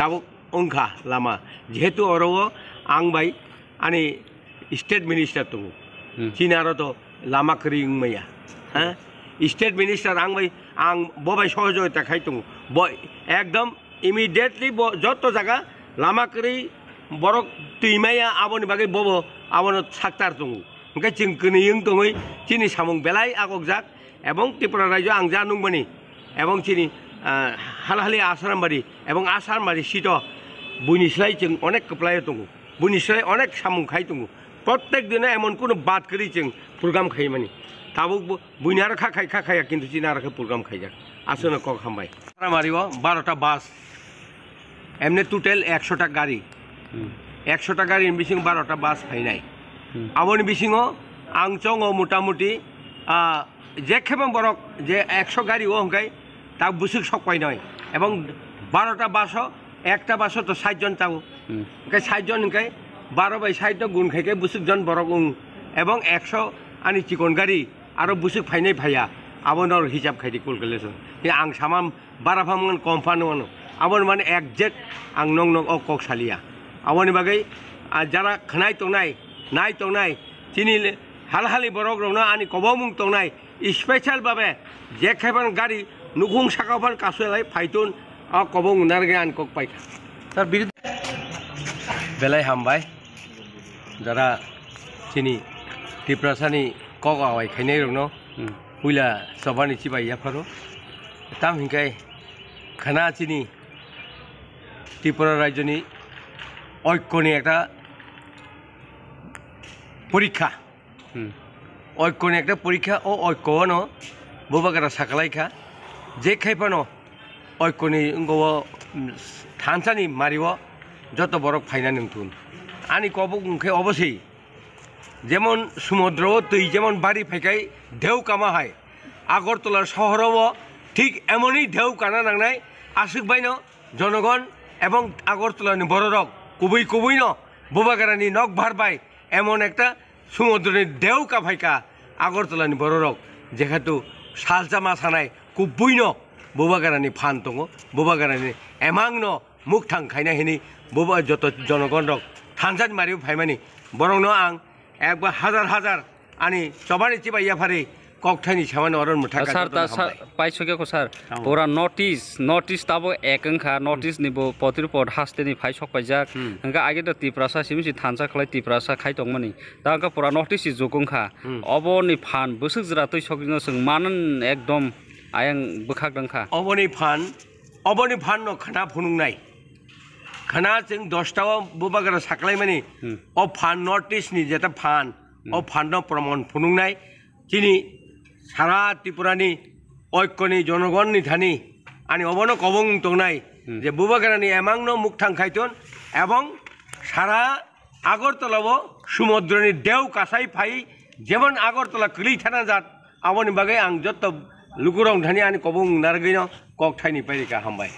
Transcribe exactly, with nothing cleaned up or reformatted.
Tabuk wngkha lama, jehetu oro o ang bai ani state minister tongo, Hmm. chini aro to lama kwrwi wngmaya, ha? State minister ang bai, ang bo bai sohojogita khai tongo, bo ekdom immediately bo joto jaga lama kwrwi borok twi maya, aboni bagwi bobo abono saktar tongo. Hwnkhe chwng kwnwi wng tongwi chini samung belai agokjak, ebong Tripura rajyo ang ja nukmani, ebong chini, ah, Halhali Asrambari ebong Asrambari seat o buini slai chwng onek kwplaio tongo, buini slai onek samung khai tongo. Prottek dino emon kunu bad kwrwi chwng program khaimani. Tabuk bo-, buini aro kha khai, kha khaiya, kintu chini aro khe program khaijak. Aswkno kok hambai. Asrambari o barota bus, emne total ekshota gari. Hmm. Ekshota gari ni bisingo barota bus phainai. Hmm. Aboni bisingo ang chongo motamuti, ah, je khebo borok je ekso gari o hwnkhe ta bwswk sok painai. Ebong barota bus o, ekta bus o to sait jon tabuk. Hmm. Hwnkhe sait jon hwnkhe baro bai sait no gun khaikhe bwswk jon borok wng. Ebong ekso ani chikon gari aro bwswk phainai phaiya, abono hisab khaidi calculation. Ang sama bara pha mano, kom pha mano. Aboni mane exact ang nong nong o kok saliya. Aboni bagwi, ah, jara khwnai tongnai, nai tongnai, chini le-, Halhali borok rokno ani kobomung tongnai, special babe je khaiban gari nukhung saka phan kasu lai phaitun o kobomung narwgwi ani kok paikha. Sir, biri- Belai hambai. Jara chini Tiprasani kok awai khainai rokno Hmm. puila chobani chibai yapharo. Tam hinkai khana chini Tripura rajyoni oikoni ekta porikha. Hmm. Oikoni ekta porikha, o oiko ano bubagra sakalai kha. Je khai phano oikoni wngkha o, mm, thansani mario joto borok phainani wngthun. Ani kobok wngkhe obo se, jemon sumudro o twi jemon bari phaikai dheu kama hai, Agartala sohoro o thik emoni dheu kana nangnai. Aswk baino jonogon ebong Agartala ni bororok kubui kubui no bubagra ni nok bhar bai emon ekta sumudroni dheu kaphaikha Agartala ni bororok, jehetu salsa ma sanai kubuino bubagrani phan tongo, bubagrani emangno mukthang khaina hini buba joto jonogonrok thansa ni mario phaimani, borokno ang ekbar hajar hajar ani chobani chibai yaphari kokthaini samani oro mwthang Sir, ta sir, hambai. Paisokya ko sir, Tamo. Pura notice, notice tabo ek wngkha, notice ni bo potripot haste ni phai sok paijak, Hmm. hingke age to Tiprasa simi si thansa khlai Tiprasa khai tongmani. Ta hwnkhe pura notice si juk wngkha. Hmm. Obo ni phan bwswk jwra twi sogwino chwng manan ekdom ayang bwkhak dwngkha. Oboni phan, oboni phan no khana phunuknai. Khana chwng dosta o bubagra saklaimani. Hmm. O phan notice ni jeta phan, Hmm. o phan no promon phunuknai. Chini sara Tripura ni oikko ni jonogon ni thani ani obono kobong tongnai Hmm. je bubagra ni emang no mukthang khaiton ebong sara Agartala o sumudro ni dheu kasai phai, jemon Agartala kwlwi thana jat, aboni bagwi ang jotto lukurok thani ani kobong narwgwino kok thaini pairika hambai.